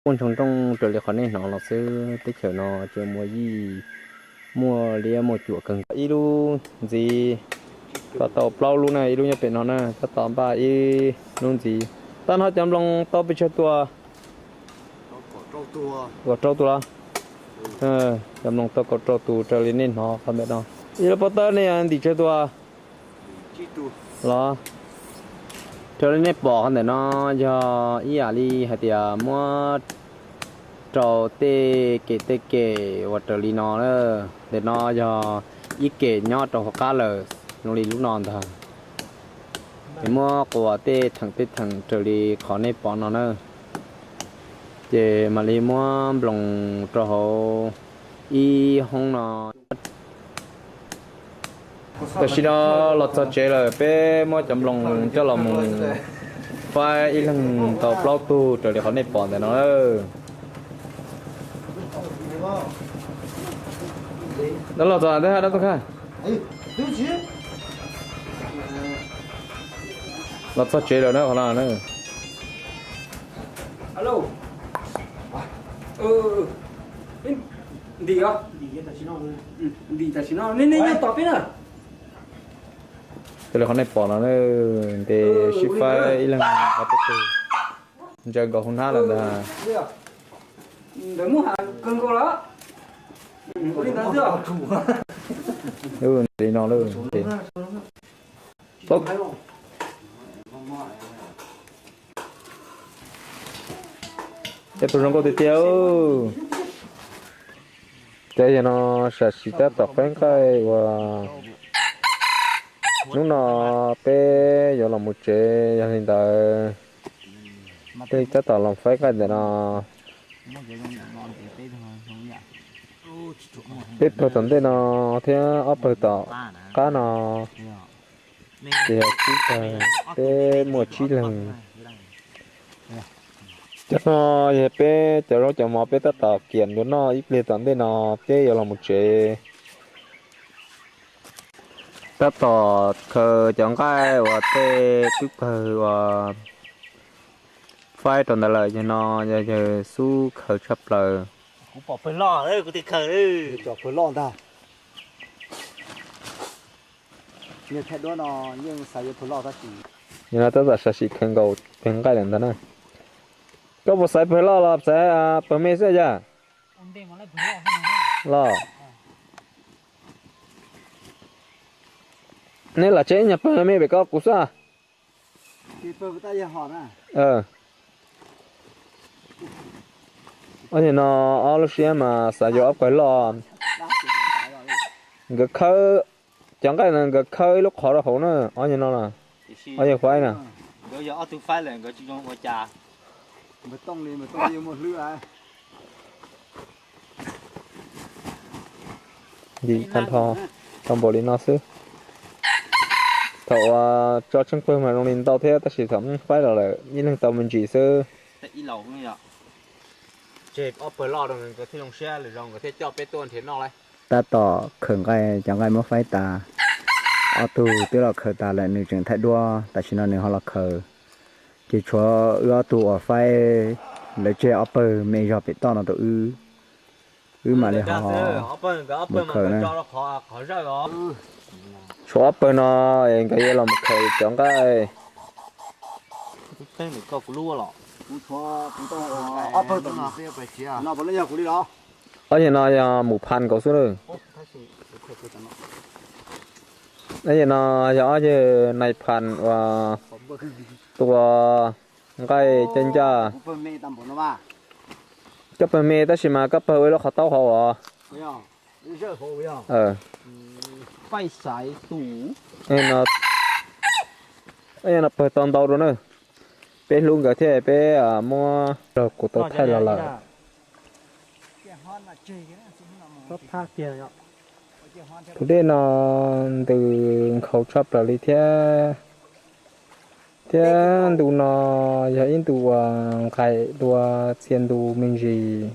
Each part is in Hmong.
Muaj ntsoog nrooj raws li qhov nej hnov los xwb, teb chaws no tseem muaj yij, muaj liab muaj cuam kawg nkaus. Ib lub ntxiv, tau plaub lub na, ib lub nyob pem no na, tab tom npaj ib lub ntxiv. Tab no cov nploos tau pes tsawg tus? Kaum rau tus los? Cov nploos tau kaum rau tus raws li nej hnov qhov ntawm no. Ib lub pob tawb nej ntim tsawg tus los? Raws li nej pom qhov ntawm no yog ib yam li hais tias muab rau tej kem tej kem uas raws li no na. Ntawm no yog ib kem nyob rau hauv qab lawm, zoo li lub no ntag. Es muab quas tej theem tej theem raws li qhov nej pom no na. Ces mam li muab nploos rau hauv ib hoob no. Tam sim no los txog tsev lawm, peb muab cov nploos coj los mus faib ib leeg tau plaub tug raws li qhov nej pom ntawm no. Dab los txog, dab txog kha. Los txog tsev lawm na qhov no na. Ntim os. Ntim tam sim no nej nyob tos peb na. Raws li qhov nej pom no, ntes sib faib ib leeg ob peb tug. Ntsaws nkaus hauv hnab lawm ntag. Ntawd muaj has kawg nkaus lawm. Ua li ntawd xwb. Li no lawm. Cov tus zoo nkauj tiag tiag. Ces yog no sam sim tab tom faib nqaij uas hnub no peb yuav los mus tsev, yog li ntawd peb tab tom los faib nqaij ntawm no. Peb pawg tom ntej no thiab ob pawg tom qab no, ces yog tsib pawg, peb muaj tsib leeg. Cov no yog peb cov zaub cov mov peb tab tom kiam yuav noj ib pliag tom ntej no peb yuav los mus tsev. Tab tom khaws cov nqaij uas tej twb pawg uas faib rau ntawd lawm, yog no yog yawg xub khaws tshaj plaws. Kuv pom pawg loj, kuv twb khaws. Pawg loj ntag. Niag thaij duab no yeej xav yuav pawg loj tab sis. Yog no tab tom sam sim khaws nkaus pawg nqaij lawm ntag na. Koj puas xaiv pawg loj los xaiv pawg me xwb yog? Los neb lam tseb ib nyuag pawg me pem koj kuv xwb. Ob yawg no ob lub siab mas xav yuav ob pawg loj. Nkawd khawb cov nqaij no nkawd khawb ib lub qhov rau hauv na, ob yawg no, ob yawg faib na. Ntim tag nrho tau npaum li no xwb. Thaum uas tso tsheej pawg mas zoo li ntau thiab tab sis thaum faib los lawm ib leeg tau me ntsis xwb. Tab tom khaws nqaij, cov nqaij muab faib tas. Ob tug twb los khaws tas lawm, nws tseem thaij duab, tam sim no nws ho los khaws. Ces tshuav wb ob tug uas faib, lawv tseg ob pawg me zog pem toj no rau wb, wb mam li ho mus khaws na. Tshuav ob pawg no es nkawd yuav los mus khaws cov nqaij. Ob yawg no yog mus phas nkaus xwb na. Ob yawg no yog ob yawg nais phas uas tua nqaij caj ncaj. Coj pawg me tab sis mas koj pawg ua ib lub qhov taub hauv os. Yog no pawg tau ntau dua na. Peb hlub nkawd thiab peb muab rau kuv tau thaij los lawm. Tus dej no ntws nkhaus tshaj plaws li thiab. Thiab ntu no yog ib ntu uas nqaim dua txhia ntu me ntsis.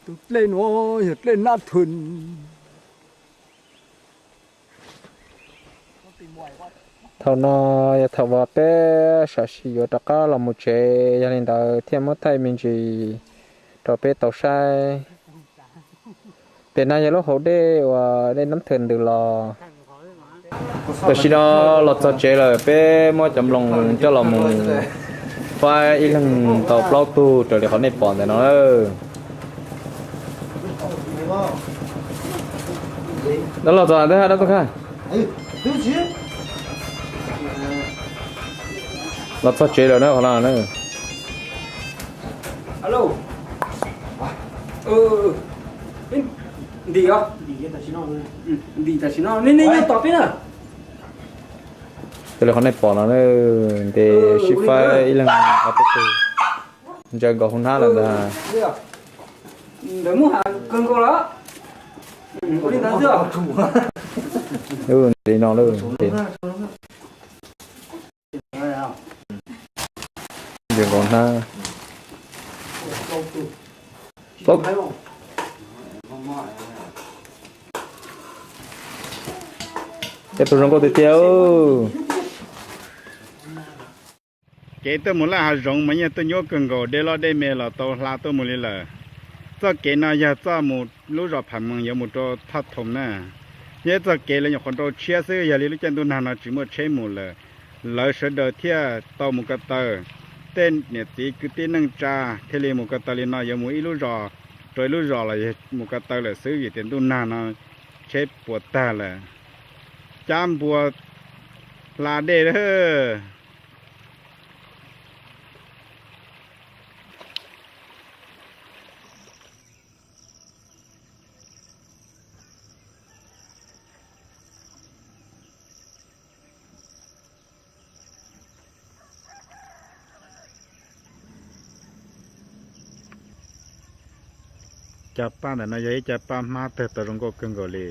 Tus dlej no yog dlej Nab Thun. Thaum no yog thaum uas peb sam sim yuav rov qab los mus tsev, yog li ntawd thiaj muab thaij me ntsis rau peb tau saib. Pem no yog lub hauv dej uas dej Nab Thawm ntws los. Tam sim no los txog tsev lawm, peb muab cov nploos coj los mus faib ib leeg tau plaub tug raws li qhov nej pom ntawm no. Dab los txog twb hab dab tuj khaj. Los txog tsev lawm na qhov no na. Ntim tam sim no, nej nyob tos peb na. Raws li qhov nej pom no, ntes sib faib ib leeg ob peb tug, ntsaws nkaus hauv hnab lawm ntag. Ntawd muaj has kawg nkaus lawm. Ua li ntawd xwb. Ntes li no lawm. Ntsaws nkaus hnab. Tej tus zoo nkauj tiag tiag. Kev tuaj mus laj hav zoov mas yeej tuaj nyuaj kawg nkaus, dej loj dej me los tau hla tuaj mus li lawm. Txoj kev no yog txoj mus lub zos Pham Mees yuav mus rau Thoj Thoom na. Yog ib txoj kev lawv nyuam qhuav rau tshiab xwb, yog li lub caij ntuj nag no tsis muaj tsheb mus lawm, lawv sawv daws thiaj tau mus ko taw. Tej niam txiv kwv tij neej tsa thiaj li mus ko taw li no, yuav mus ib lub zos rau ib lub zos los yog mus ko taw lawm xwb, vim tias ntuj nag no tsheb puas tag lawm. Cab npua hla dej. Cov paj ntawm no yog ib co paj hmab tawg tau zoo nkauj kawg nkaus li.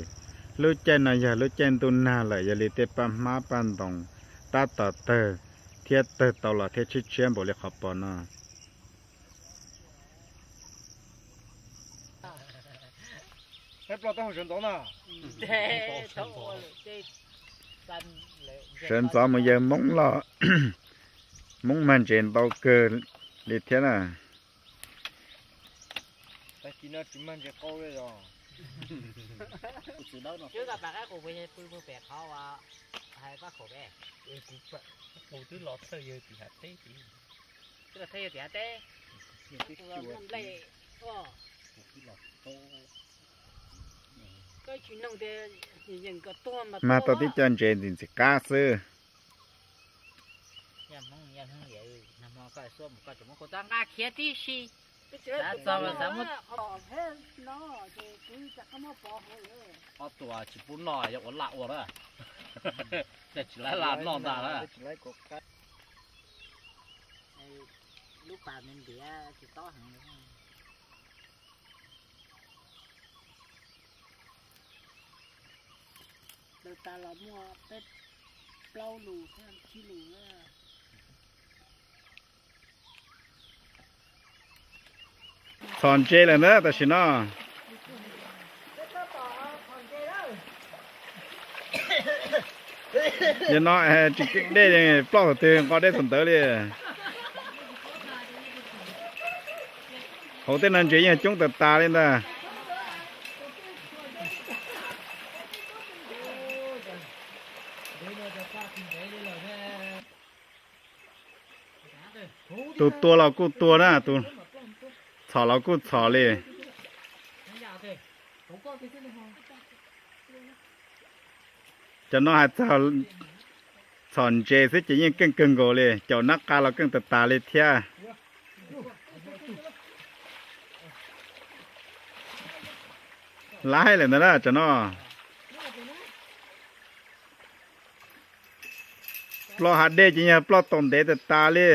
Lub caij no yog lub caij ntuj nag lawm, yog li tej paj hmab paj ntoos tab tom tawg thiab tawg tau los thiab tshiab tshiab npaum li qhov pom no. Sawv ntxov mus yawg Hmoob los, Hmoob mag ntses ntau kawg li thiab na. Mag tau tib co ntses ntxim ntxim qab xwb. Ob tug tsis pub noj yog ua laj ua na. Tsis laib laj noj ntag na. Lub pas me ntiav tsis tob heev li. Daws tas los muaj peb plaub lus thiab tsib lus na. Txhom ntses lawm ntag tam sim no. Yog no tsis keej dej, ploj thaum twg nqos dej thaum ntawd li. Hauv tej no ntses yeej coob tas tas li ntag. Tus tua los kuj tua na, tus txhom los kuj txhom li. Cov no hais txog txhom ntses xwb ces yeej keej kawg nkaus li, caum nab qa los keej tas tas li thiab. Laib lawm ntag na cov no. Ploj hav dej ces yog ploj tau ntev tas tas li.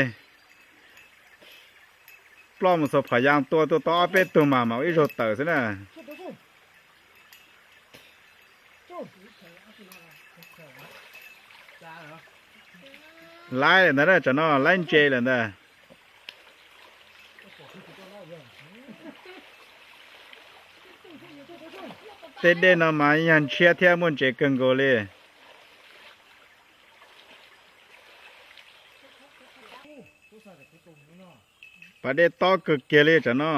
Ploj mus xaus phom yas tua tua tau ob peb tug mas mam ua ib zaug tawm xwb na. Laib lawm ntag na, tsam no laib ntses lawm ntag. Tej dej no mas yog ntshiab thiab muaj ntses kawg nkaus li. Pas dej tob kawg kiag li tsam no.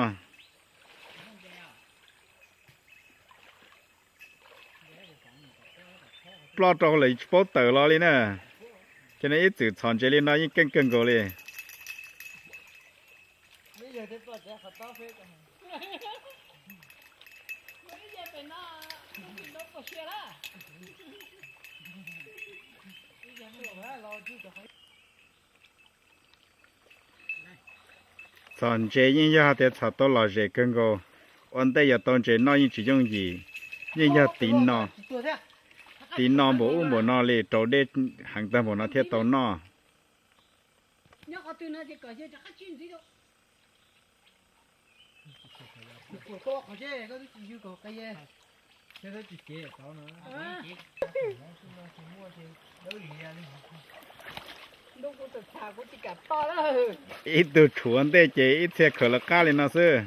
Ploj rau lawm tsis paub tawm los li na. Ces no ib txwm txhom ntses li no yeej keej kawg nkaus li. Txhom ntses yeej yog tias txhom tau lom zem kawg nkaus. Ua ntej yuav tau ntses noj yeej tsis yooj yim, yeej yog tiv no, tiv no npaum ub npaum no li, raus dej heev tag npaum no thiaj tau noj. Ib tug tshuav ntej ces ib txhia khaws lawv qab li no xwb.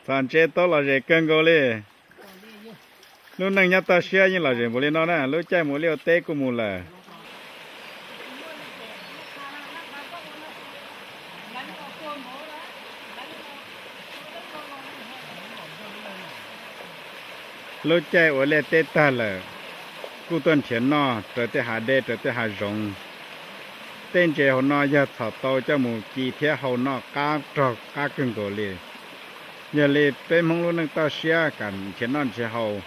Txhom ntses tau lom zem kawg nkaus li. Lub neej nyob toj siab yeej lom zem npaum li no na, lub caij mus liaj ua teb kuj mus lawm. Lub caij ua liaj teb tag lawm, kuj tuaj nrhiav noj raws tej hav dej raws tej hav zoov. Tej ntses hauv no yog txhom tau coj mus ci thiab hau noj qab rog qab kawg nkaus li. Yog li peb Hmoob lub neej toj siab kam nrhiav noj nrhiav haus,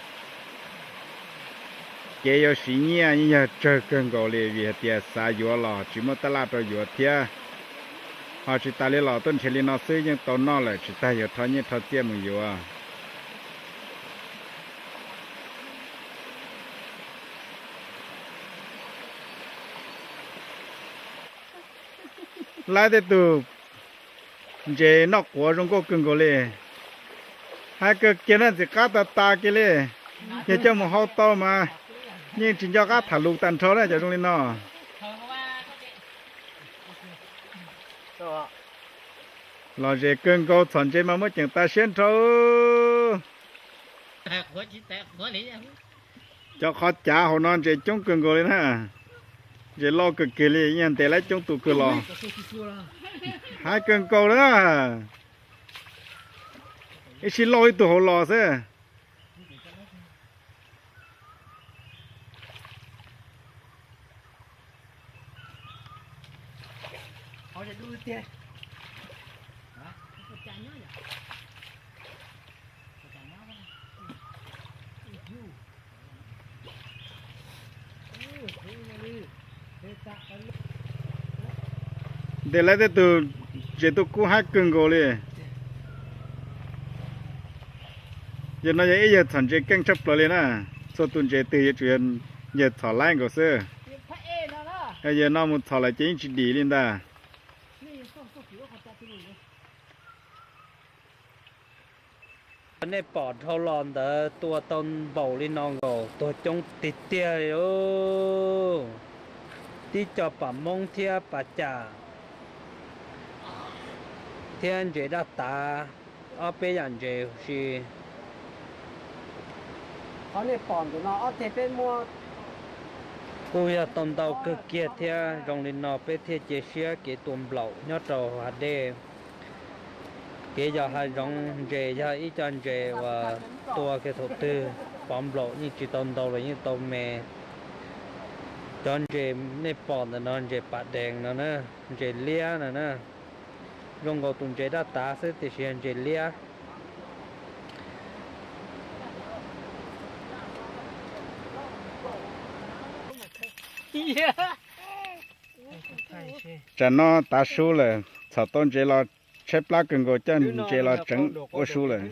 kev yuav siv nyiaj yeej yog tsawg kawg nkaus li vim hais tias xav yuav los tsis muaj tab laj rau yuav thiab. Ho tsis tas li los tuaj nrhiav li no xwb yeej tau noj lawm, tsis tas yuav rho nyiaj rho txiaj mus yuav. Laib tej tug ntses noj quav zoo nkauj kawg nkaus li. Hais kawg kiag na, ntxim qab tas tas kiag li. Yog coj mus hau tau mas yeej tsis nco qab tham lus tag nrho na cov zoo li no. Lom zem kawg nkaus, txhom ntses mas muaj ceem tas siab nrho. Cov qhov cav hauv no ntses coob kawg nkaus li na. Ntses loj kawg kiag li, yog ntes laib coob tus kawg los. Hais kawg nkaus na. Ib sij lauj ib tug hauv los xwb. Ntes laib tej tug ntses tuaj kub hab kawg nkaus li. Yog no yog ib yawg txhom ntses keej tshaj plaws li na. Txhua tus ntses twg yuav tsum yog yawg txhom laib nkaus xwb. Yog yawg no mus txhom lawm ces yeej tsis dim li ntag. Nej pom dhau los ntawd tua tau npaum li no nkaus, tuag coob tiag tiag li. Tib co pam Hmoob thiab pam Cas thiab ntses daj tav, ob peb yam ntses huv si. Qhov nej pom ntawm no ob teg peb muab kuj yog tau ntau kawg kiag thiab. Zoo li no peb thiaj cia siab kev tua nplaum nyob rau hav dej. Kev yos hav zoov ntses yog ib co ntses uas tua kiag thaum twg pov nplaum yeej tsis tau ntau los yeej tau me. Cov ntses nej pom ntawm no ntses pas dees no na, ntses liab no na. Zoo nkaus tus ntses daj tav xwb tiam sis yog ntses liab. Tsam no tav su lawm, txhom tau ntses los tshaib plab kawg nkaus, coj ntses los tseev ua su lawm.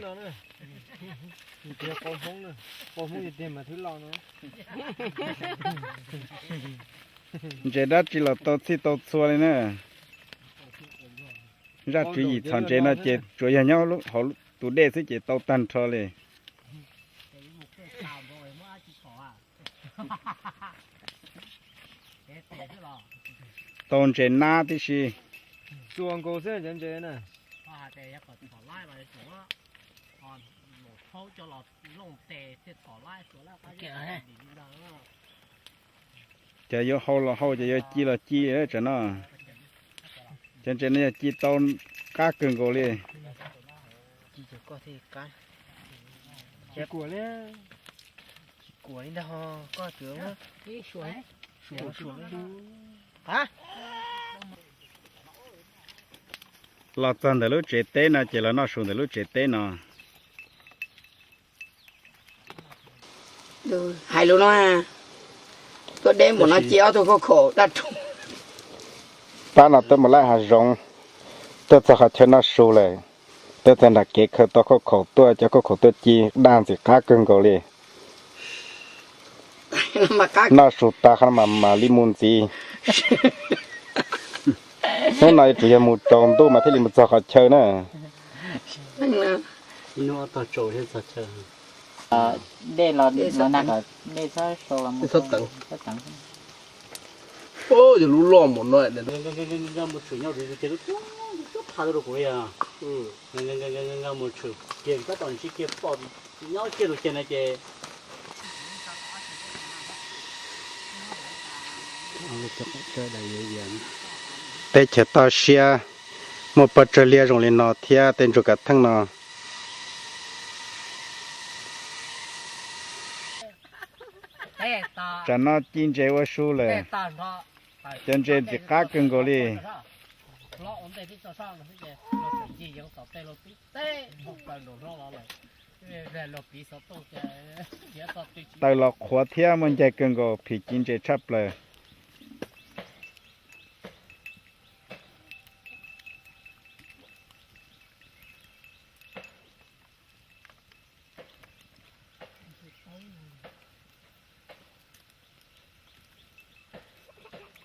Ntses dab tsi los tau txhij tau txhua li na. Zaj tswv yim txhom ntses no ces tsuas yog nyob hauv tus dej xwb ces tau tag nrho li. Tau ntses nab tib si. Txuas nkaus xwb cov ntses na. Ces yuav hau los hau, ces yuav ci los ci tsam no. Cov ntses no yog ci tau qab kawg nkaus li. Los txog ntawm lub tsev teb no ces los noj su ntawm lub tsev teb no. Hais lus no, tuaj deb npaum no ci ob tug khaub khaum daj rhuv. Pab no tuaj mus laij hav zoov, tuaj txog qhov chaw noj su lawm, tuaj txog nram kev khaws tau khaub khaum tuaj, cov khaub khaum tuaj ci daj ntxim qab kawg nkaus li. Noj su tas qhov no mas mam li mus ntxiv. Hnub no yuav tsum yog mus tsaus ntuj mas thiaj li mus txog qhov chaw na. Yog lub loj mus no, mus tshwm kiag tab tom ntsib kiag pom nyob kiag tus kiag no ces teb chaws toj siab, muaj pog tsawg liab zoo li no thiab tej ntsuag kav theej no. Tsam no ci ntses ua su lawm, cov ntses ntxim qab kawg nkaus li. Taws los qhuav thiab muaj ncaig kawg nkaus, phim ci ntses tshaj plaws.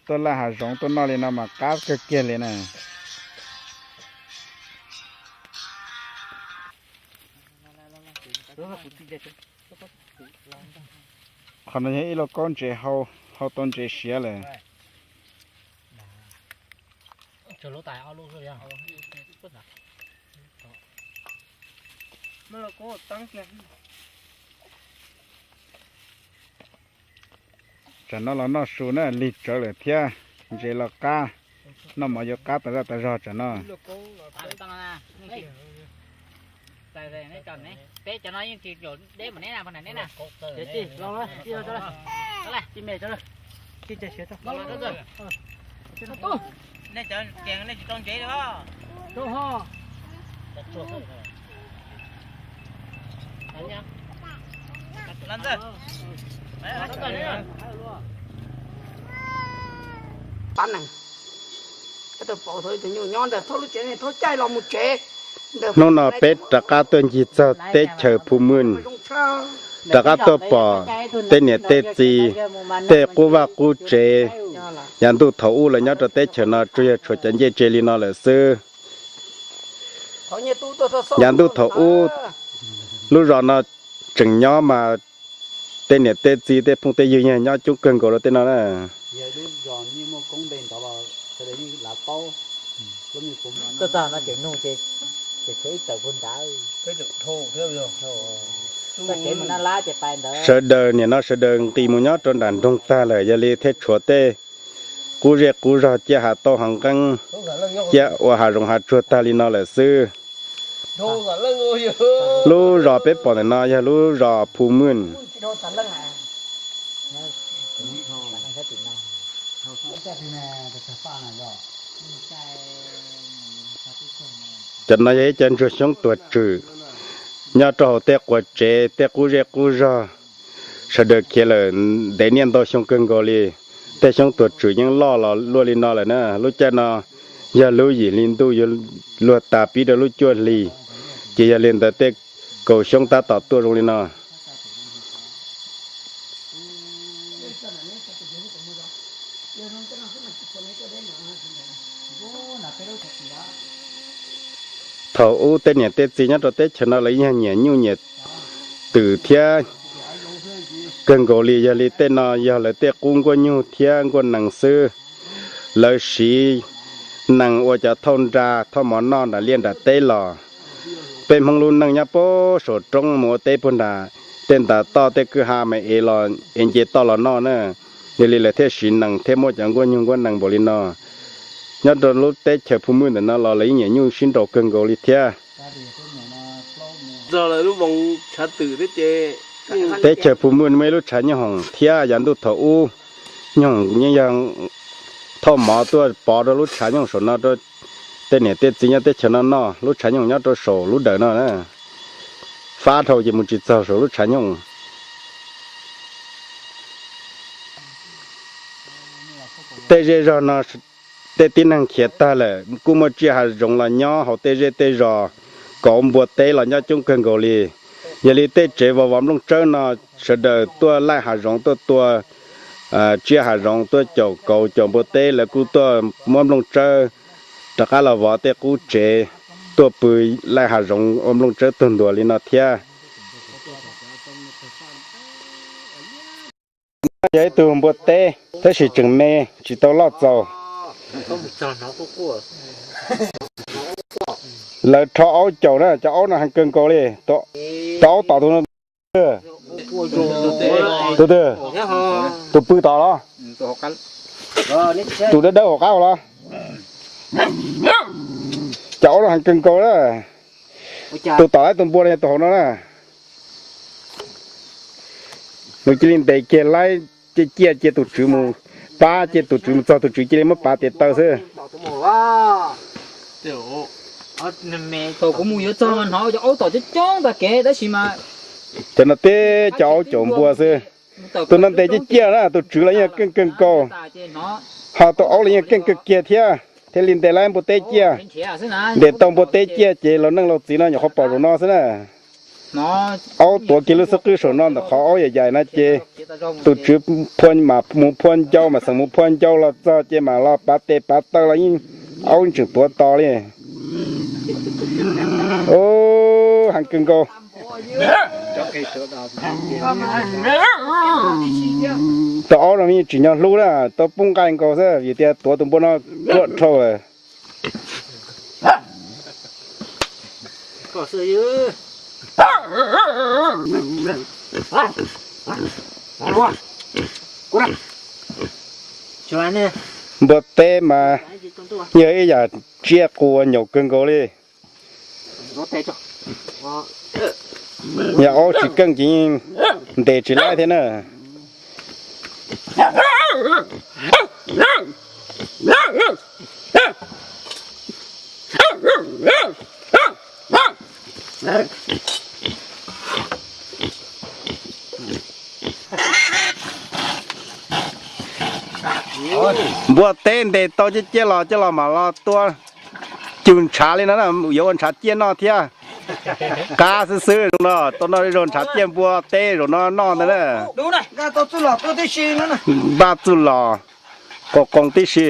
Tuaj laj hav zoov tuaj noj li no mas qab kawg kiag li na. Qhov no yog ib lauj kaub ntses hau, hau tau ntses siav lawm. Tsam no los noj su na, lig tsawv lawm thiab, ntses los qab, noj mov yuav qab tas zaj tas zog tsam no. Peb cov no yeej tsis deb npaum neb na, neb na. Nej cov kees nej tsis tau ntsev li os. Hnub no peb rov qab tuaj ncig txog teb chaws Phu Mws, rov qab tuaj pom tej niam tej txiv, tej qub vaj qub tsev. Yav ntuj thaum ub lawv nyob rau teb chaws no tsuas yog tshuav cov ncej tsev li no lawm xwb. Yav ntuj thaum ub lub zos no tseem nyob mas tej niam tej txiv tej phooj tej ywg yeej nyob coob kawg nkaus rau tej no na. Sawv daws nim no sawv daws nqis mus nyob rau nram nroog tag lawm, yog li thiaj tshuav tej qub zej qub zog ciaj hav tauj hav nqeeb, ciaj ua hav zoov hav tsuag tag li no lawm xwb. Lub zos peb pom ntawm no yog lub zos Phu Mws. Cov no yog ib co ntsuag xyoob tuag tswm nyob rau hauv tej quav tsev tej qub zej qub zog. Sawv daws khiav lawm ntev niaj ntau xyoo kawg nkaus li. Tej xyoob tuag tswm yeej loj los luaj li no lawm na. Lub caij no yog lub yim hli ntuj yuav luag tas pib rau lub cuaj hli, ces yog li ntawd tej kaus xyoob tab tom tuaj zoo li no. Thaum ub tej niam tej txiv nyob rau teb chaws no lawv yeej nyiam nyuj nyiam twm thiab kawg nkaus li. Yog li tej no yog lawv tej qub nkuaj nyuj thiab nkuaj nees xwb. lawv siv nees ua cov thauj nra thauj mov noj nram liaj nram teb los. Peb Hmoob lub neej nyob puag saum roob mus ua teb puag nram tej ntav toj tej kwj ha mas ev los ev nce toj los noj na. Yog li lawv thiaj siv nees thiab muab cov nkuaj nyuj nkuaj nees npaum li no. Nyob rau lub teb chaws Phu Mwj ntawm no los lawv yeej nyiam nyuj sib nraus kawg nkaus li thiab. Teb chaws Phu Mwj muaj ib lub tshav nyooj hoom thiab yav ntuj thaum ub nyooj hoom yeej yog thauj mov tuaj pov rau lub tshav nyooj saum no rau tej niam tej txiv nyob teb chaws no noj. Lub tshav nyooj nyob rau saum lub dawm no na, fab dhau ces mus tsis txog saum lub tshav nyooj. Tej zej zog no tej tib neeg khiav tag lawm, kuj muaj tsiaj hav zoov los nyob hauv tej zej tej zos kom npua teb los nyob coob kawg nkaus li. Yog li tej tsev vov vov nplooj tsawb no sawv daws tuaj laij hav zoov tuaj tua tsiaj hav zoov tuaj caum kauv caum npua teb lawv kuj tuaj muab nplooj tsawb rov qab los vov tej qub tsev tuaj pw laij hav zoov ua nplooj tsawb tuag ntuag li no thiab. Yog ib tug npua teb tab sis tseem me tsis tau loj txaus. Lawv rho aub caum na, cov aub no heev kawg nkaus li. Tus aub tom tus no, tus twg? Tus pw tom los? Tus dawb dawb hauv qab los? Cov aub no heev kawg nkaus na. Tus tom lawv tus npua no yog tus hauv no na. Nws cia li ntes kiag laib ciaj ciaj cia tus tswv mus pab, cia tus tswv mus txog tus tswv cia li muab pav tes taw xwb. Thaum kuv mus yuav txog hnov cov aub tom coob coob tag kev tab sis mas cov no teb cov aub caum npua xwb. Tus no ntes ciaj ciaj na, tus tswv los yeej keej kawg nkaus, ho tus aub los yeej keej kawg kiag thiab, thiaj li ntes laib npua teb ciaj. Ntes tau npua teb ciaj ces laus neej laus txiv no nyuam qhuav pom zaum no xwb na. Aub tuav kiag lub xub qwb saum no ntawm qhov aub yam yam no ces tus tswv phua mam mus phua ncau, mam xeem mus phua ncau los txog ces mam los pav tes pav taw los yeej aub yeej tseem tuav tos li. Heev kawg nkaus. Tus aub no yeej tsim nyog hlub na, tau poob nqaij nkaus xwb vim tias tuav tus npua no ruam dhau lawm. Npua teb mas yog ib yam tsiaj quas nyaum kawg nkaus li. Yog aub tsis keej ces yeej ntes tsis laib thiab na. Npua teb ntes tau ciaj ciaj los coj los mam los tua cug ntshav li no na, yuav ua ntshav ciaj noj thiab. Qab xwb xwb zoo no, tau noj zaug ntshav ciaj npua teb zaum no noj ntag na. Npaj txuj los, qos qoos tib si.